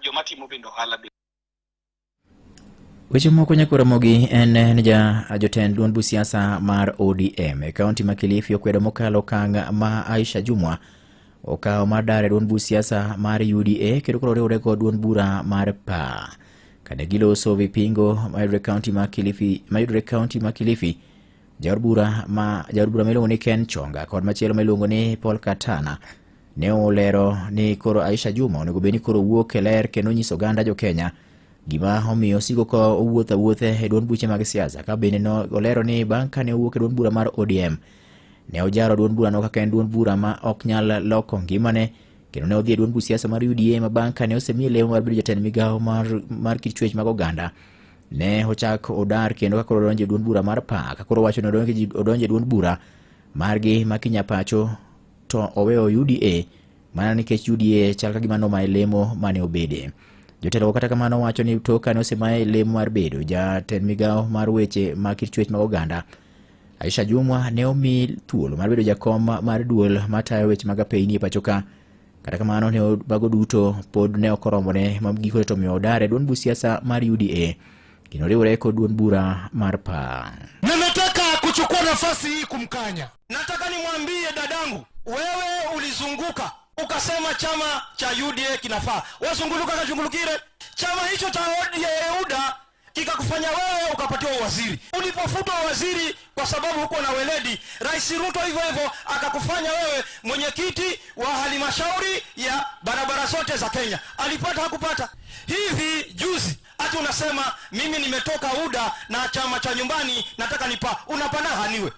Joma timo bende ohala be. Weche moko nyaka Ramogi en ni ja jotend duond buch siasa mar ODM e kaunti ma Kilifi okwedo mokalo okang' ma Aisha Jumwa okawo mar dar e duond buch siasa mar UDA kendo koro oriwre kod duond bura mar PA. Kane giloso vipingo mayudore kaunti ma Kilifi mayudore kaunti ma Kilifi jaod bura ma jaod bura miluongo ni Ken Chonga kod machielo miluongo ni Paul Katana ne olero ni koro Aisha Juma onego bed ni koro wuok e ler kendo nyiso oganda jo Kenya gima omiyo osiko ka owuotho awuotha e duond buche mag siasa ka bende no olero ni bang' kane owuok e duond bura mar ODM ne ojaro duond burano kaka en duond bura ma ok nyal loko ngimane kendo ne odhi e duond buch siasa mar UDA ma bang' kane osemiye lemo mar bedo jatend migawo mar, mar kit chwech mag oganda ne ochak odar kendo ka koro odonjo e duond bura mar PA ka koro owacho ni odonjo e duond bura margi ma Kinya Pacho to oweyo UDA mana nikech UDA chal ka gima nomaye lemo mane obede. Jotelogo kata kamano wacho ni tok kane osemaye lemo mar bedo jatend migawo mar weche mag kit chwech mag oganda, Aisha Jumwa ne omi thuolo mar bedo jakom mar duol matayo weche mag apeyni e pacho ka. Kata kamano ne mago duto pod ne ok oromone ma gikone to omiyo odar e duond buch siasa mar UDA kendo riwre kod duond bura mar PA. Ninataka kuchukua nafasi hii kumkanya. Nataka nimwambie dadangu, wewe ulizunguka ukasema chama cha UDA kinafaa, wazunguluka kazungulukire chama hicho cha ODA UDA kikakufanya wewe ukapatiwa uwaziri. Ulipofutwa uwaziri kwa sababu huko na weledi, Rais Ruto hivyo hivyo akakufanya wewe mwenyekiti wa halmashauri ya barabara zote za Kenya. Alipata hakupata? Hivi juzi ati unasema mimi nimetoka UDA na chama cha nyumbani nataka nipa, unapana haniwe.